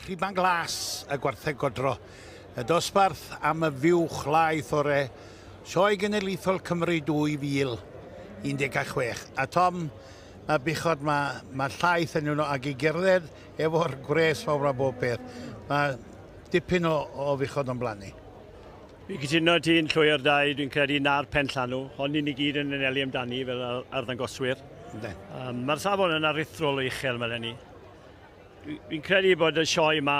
Rhuban Glas y gwartheg godro. Y dosbarth am y fuwch laeth ore Sioe Genedlaethol Cymru 2016. A Tom, mae buchod, mae llaeth yn nhw ac i gerdded efo'r gwres fawr a bob peth. Mae dipyn o fuchod o'n blaen ni. Fi'n cytuno ti'n llwyr dau, dwi'n credu na'r pen llanw. Hon ni gyd yn anelu amdani fel arddangoswyr. Mae'r safon yn aruthrol o uchel mae eleni. Dwi'n credu bod y sioe yma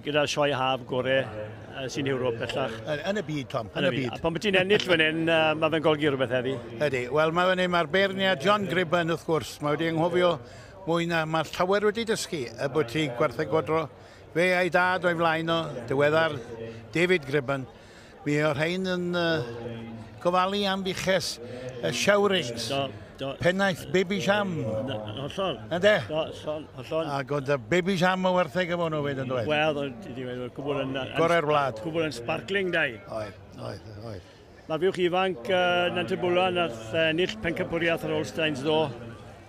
gyda'r sioe haf gorau sy'n Ewrop bellach. Yn y byd, Tom, yn y byd. A pan bod ti'n ennill fan hyn, mae fe'n golygu rhywbeth heddi. Ydy. Wel, mae fan hyn, mae'r beirniad John Gribben, wrth gwrs, mae wedi anghofio mwy na, mae llawer wedi dysgu y bod ti gwartheg godro. Fe a'i dad o'i flaen o, diweddar David Gribben. Mi o'r rhain yn gofalu am fuches y Showerings. Do. Pennaeth Baby Sham. Hollol. Ynde? Do, hollol. Ac oedd y Baby Sham o wartheg efo nhw fyd yn dweud. Wel, oedd cwbl yn... Gorau'r wlad. Cwbl yn sparkling, dau. Oedd. Mae'r fuwch ifanc Nantybwla nath ennill pencampwriaeth ar Holsteins ddo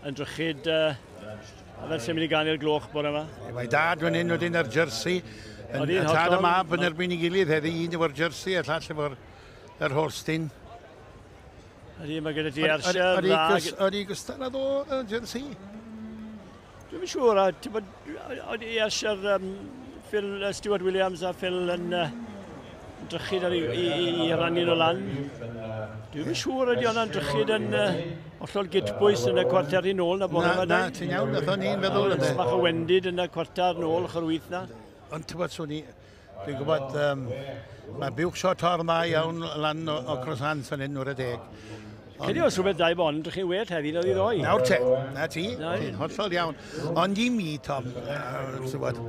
yn drychyd a fel sy'n mynd i ganu'r gloch bore yma. Mae dad fan hyn wedyn ar jersey. Y tad y mab yn erbyn ei gilydd heddi, un efo'r jersey a llall efo'r yr Holstein. Ydy, mae gyda ti Ayrshire, dda. Ydy gystal â ddo y jersey? Dwi'm yn siŵr, ydy Ayrshire, Phil Stuart Williams a Phil yn drychyd ar i rannu nhw lan. Dwi'm yn siŵr ydy hwnna'n drychyd yn hollol gytbwys yn y cwarter i nôl na bore yma. Na, ti'n iawn, nath o'n i'n feddwl ynddo. Bach o wendid yn y cwarter nôl, ochr wyth na. Ond ti'n bod, swn i, dwi'n gwybod, mae buwch shot o'r dda iawn lan o Cross Hands fan hyn, o'r y deg. Credu os rhywbeth dau bon, drych chi'n well heddi na oedd i ddoe. Nawr te, na ti, ti'n hollol iawn. Ond i mi, Tom, ti'n gwybod,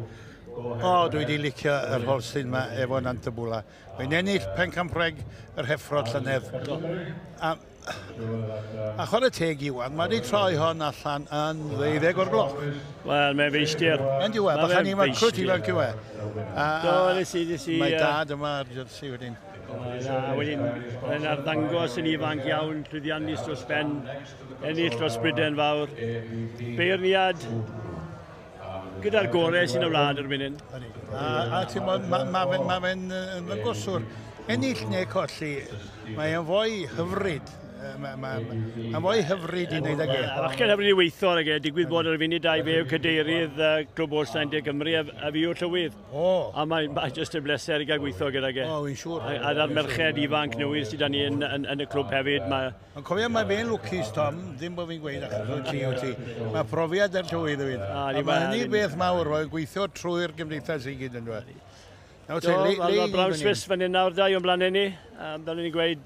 dwi wedi licio yr Holstein yma efo Nantybwla. Mae'n ennill pencampwreg yr heffrod llynedd. A chwarae teg Iwan, mae wedi troi hon allan yn 12 o'r gloch. Wel, mae'n feistir. Yn diwedd, bachan i mae'n crwt ifanc yw e. Do, nes i... Mae dad yma ar jersey wedyn. Na, wedyn, mae'n arddangos yn ifanc iawn, llwyddiannus dros ben, ennill dros Brydain fawr. Beirniad gyda'r gorau sy'n y wlad erbyn hyn. A ti'n bod, mae fe'n ddangoswr. Ennill neu colli, mae'n fwy hyfryd. Mae'n fwy hyfryd i wneud ag e. Fachgen hyfryd i weithio ag e, digwydd bod ar y funud dau fe yw cadeirydd Clwb Holstein De Cymru a fi yw'r llywydd. A mae'n jyst yn bleser i gael gweithio gydag e. O, fi'n siŵr. A a'r merched ifanc newydd sydd 'da ni yn y clwb hefyd. Ond cofio, mae fe'n lwcus, Tom, ddim bod fi'n gweud achos o ti wyt ti. Mae profiad ar llywydd hefyd. A mae hynny beth mawr, mae'n gweithio trwy'r gymdeithas i gyd yn dweud. Nawr te, le Brown Swiss fan hyn nawr, da o'n blaen ni. Fel ni'n gweud,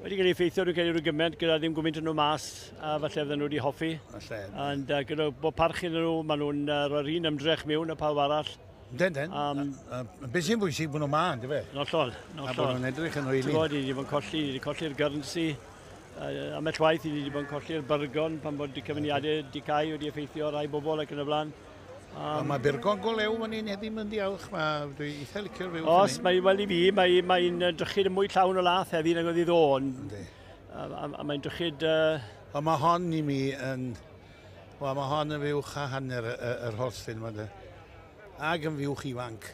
wedi cael ei effeithio dwi'n credu rhyw gymaint gyda ddim gymaint yn nhw mas a falle fydden nhw wedi hoffi. Falle. Ond gyda bod parch iddyn nhw, maen nhw'n rhoi'r un ymdrech mewn a pawb arall. Den. Beth sy'n bwysig bod nhw ma, ynddo fe? Hollol, A bod nhw'n edrych yn oeli. Ti'n gwybod, ni wedi bod yn colli, ni wedi colli'r Guernsey. Ambell waith, ni wedi bod yn colli'r Byrgon pan bod y cyfyngiadau di cau wedi effeithio rai bobl ac yn y blaen. Mae Byrgon go lew fan hyn heddi mynd diolch. Mae dwi eitha licio'r fyw. Os, mae, wel i fi, mae'n drychyd yn mwy llawn o lath heddi nag oedd i ddo. A mae'n drychyd... Ond mae hon i mi yn... Wel, mae hon yn fuwch a hanner yr Holstein yma. Ac yn fuwch ifanc.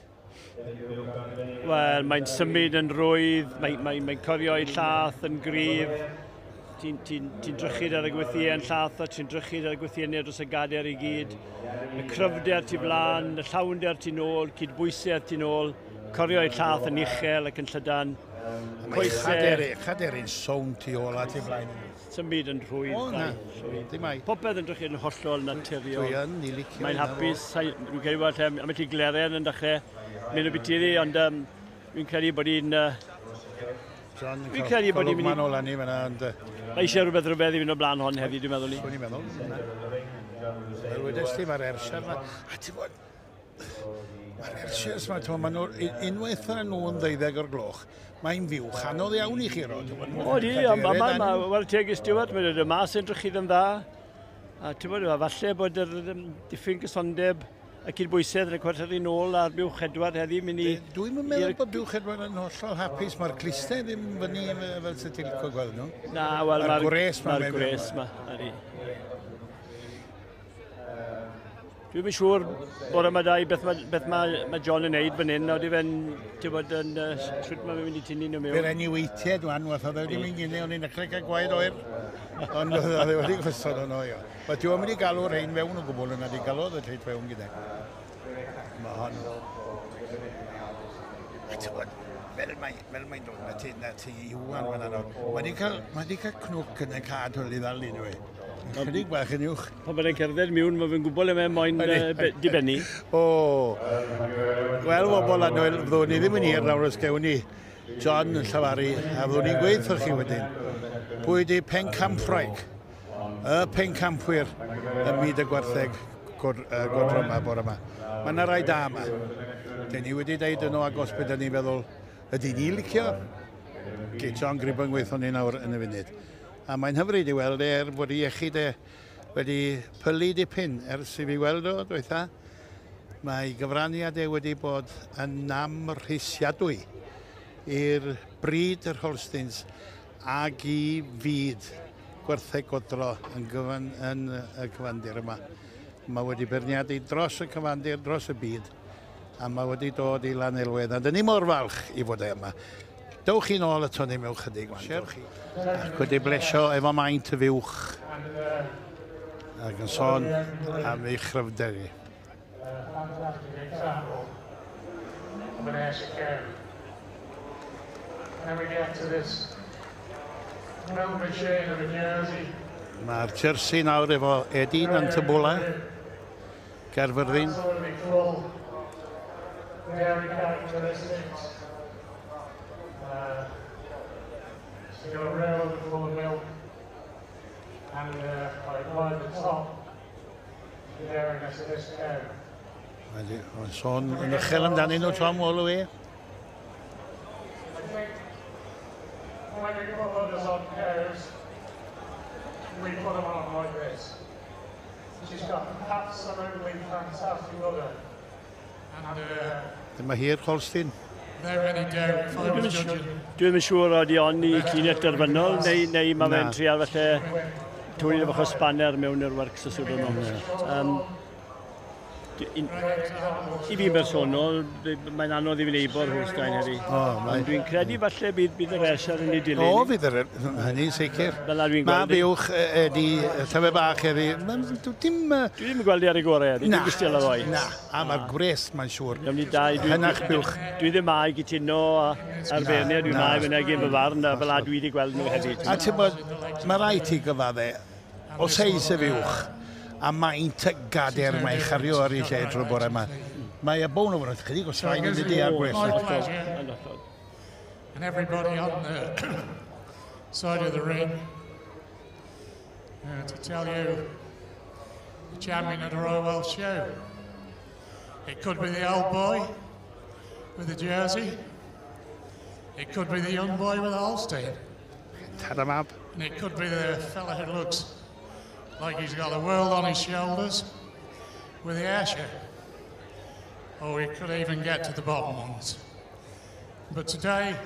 Wel, mae'n symud yn rwydd, mae'n corio ei llath yn gryf. Ti'n drychyd ar y gwythien llath a ti'n drychyd ar y gwythiennau dros y gader i gyd. Y cryfder ti flan, y llawnder ti nôl, cydbwysedd ti nôl, corio ei llath yn uchel ac yn llydan. Mae chaderyn sownd tu ôl a tu blaen. Symud yn rhwydd. O, na. Dim mai. Popeth yn drychyd yn hollol naturiol. Dwi yn, i licio. Mae'n hapus, dwi'n credu bod am y gleren yn dechrau mynd o biti iddi, ond dwi'n credu bod hi'n... Dwi'n credu bod hi'n mynd i... Manol ni fan'na, ond... Mae eisiau rhywbeth rhyfedd i fynd o blaen hon heddi, dwi'n meddwl ni. Swn i'n meddwl. Wel, wedes ti, mae'r Ayrshire yma. A ti'n bod, mae'r Ayrshires yma, ti'n bod, nhw, unwaith yn nhw'n 12 o'r gloch, mae'n fuwch anodd iawn i chi ro. O, di, wel, teg i Stuart, mae'n dod mas yn drychydd yn dda. A ti'n bod, falle bod yr diffyg cysondeb y cydbwysedd yn y cwarteri nôl a'r Buwch Edward heddi mynd i... Dwi'n meddwl bod Buwch Edward yn hollol hapus. Mae'r clustau ddim fyny fel sy'n ti'n licio gweld nhw. Na, wel, mae'r gwres ma. Mae'r gwres ma, ydy. Dwi'n yn siŵr bore yma dau beth mae John yn neud fan hyn, nawr di fe'n, ti'n bod yn, sut mae fe'n mynd i tynnu nhw mewn. Fe'r enw-weitiad wan, wath oedd wedi mynd gynnu, o'n i'n dechrau cael gwaed oer, ond oedd e wedi gosod o'n oer. Wel, ti'n mynd i galw rhain fewn o gwbl yna, di galw y lleill fewn gyda. Mae hon. A ti'n bod, fel mae'n dod, na ti Iwan fan nawr. Mae wedi cael cnwc yn y cad hwyl i ddal i nhw. Chydig bach yn uwch. Pan mae'n cerdded mewn, mae fe'n gwybod le mae'n moyn dibennu. O, wel, bobl annwyl, fyddwn ni ddim yn hir nawr os gewn ni John yn llafaru, a fyddwn ni'n gweud wrth chi wedyn. Pwy di pencampwraig, y pencampwyr ym myd y gwartheg godro yma bore yma. Mae yna rai da yma. Dyn ni wedi deud yn o agos beth ni'n feddwl, ydy ni licio? Gei John Gribben gweithio ni nawr yn y funud. A mae'n hyfryd i weld er bod ei iechyd e wedi pylu dipyn ers i fi weld o, dweitha. Mae gyfraniad e wedi bod yn amhrisiadwy i'r bryd yr Holsteins ag i fyd gwartheg godro yn y cyfandir yma. Mae wedi beirniadu dros y cyfandir, dros y byd, a mae wedi dod i Lanelwedd. A dyn ni mor falch i fod e yma. Dewch chi nôl ato ni mewn chydig wan. Ac wedi blesio efo maint y fuwch ac yn sôn am ei chryfder hi. Mae'r jersey nawr efo Eddie Nantybwla, Gaerfyrddin. She's got a rail full of milk, and I apply the top, the dairyness of this cow. Mae'n sôn yn uchel amdanyn nhw, Tom, all the way. I think when we put others on cows, we put them on like this. She's got absolutely fantastic udder. And Dyma hi'r Holstein. Dwi'n yn siŵr oeddi on i llinell derfynol, neu mae fe'n trial falle twy'n efo spanner mewn i'r works y sŵr yno. I fi'n bersonol, mae'n anodd i fi neibo'r Holstein heddi. Ond dwi'n credu falle bydd yr Ayrshire yn ei dilyn. O, fydd yr hynny'n sicr. Mae buwch ydi llyfr bach heddi. Dwi ddim yn gweld i ar ei gorau heddi, dwi'n gystal â ddoe. Na, a mae'r gwres, mae'n siŵr. Hynach buwch. Dwi ddim mai gytuno ar beirniad, dwi'n mai fynegi yn fy farn, a fel a dwi wedi gweld nhw heddi. A ti'n bod, mae rhaid ti gyfadde, o seis y fuwch, a maint y gader mae'n chario ar ei lle drwy bore yma. Mae y bôn o fod chydig o straen yn dydi ar gwres. And everybody on the side of the ring to tell you the champion of the Royal Welsh Show. It could be the old boy with the jersey. It could be the young boy with the Holstein. Tad a mab. And it could be the fella who looks like he's got the world on his shoulders with the Ayrshire. Or we could even get to the bottom ones. But today,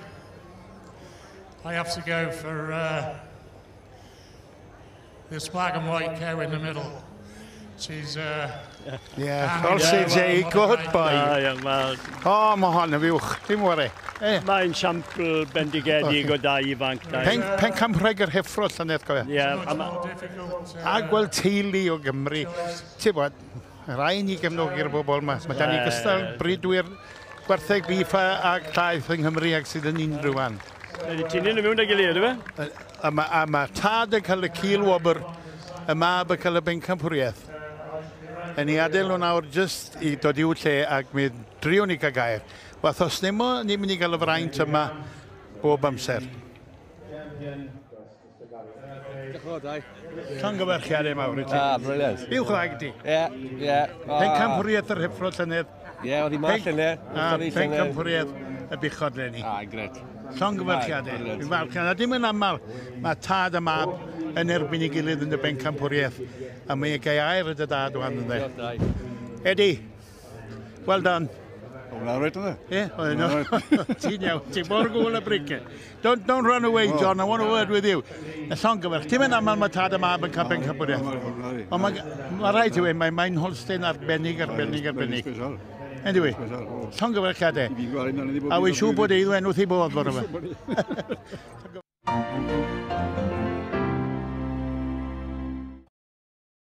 I have to go for this black and white cow in the middle. She's... Yeah, Holstein, a good boy. O, mae hon yn fuwch, dim worry. Mae'n siampl bendigedig o dau ifanc. Pencampwraig yr heffro llynedd, cofio. A gweld teulu o Gymru. Ti'n bod, rai ni gefnogi'r bobl yma. Mae da ni gystal bridwyr gwartheg bîff a llaeth yng Nghymru ag sydd yn unrhyw fan. Wedi tynnu nhw mewn â'i gilydd, ydy fe? A mae tad yn cael y cilwobr, y mab yn cael y bencampwriaeth. Yn ei adael nhw nawr jyst i dod i'w lle ac mi driwn ni gael gair. Wath os ddim o, ni'n mynd i gael y fraint yma bob amser. Llongyfarchiadau mawr i ti. Ah, brilliant. Uwch dda ti. Ie, ie. Pencampwriaeth yr heffro llynedd. Ie, oedd hi ma llynedd. Pencampwriaeth y buchod leni. Ah, gret. Llongyfarchiadau. Dwi'n falch. A dim yn aml, mae tad a mab yn erbyn ei gilydd yn y bencampwriaeth. A mae ei gair y dy dad wan yn dde. Eddie. Well done. Hwnna reit yna. Ie, oedd nhw. Ti'n iawn, ti'n mor gwl y brice. Don't run away, John, I want a word with you. Y llongyfarch, ti'n mynd aml mae tad a mab yn cael bencampwriaeth. Ond mae ma rhaid i weud, mae'n Holstein arbennig, arbennig, arbennig. Anyway, llongyfarchiadau. A wy'n siŵr bod Eiddwen wrth ei bodd bore yma.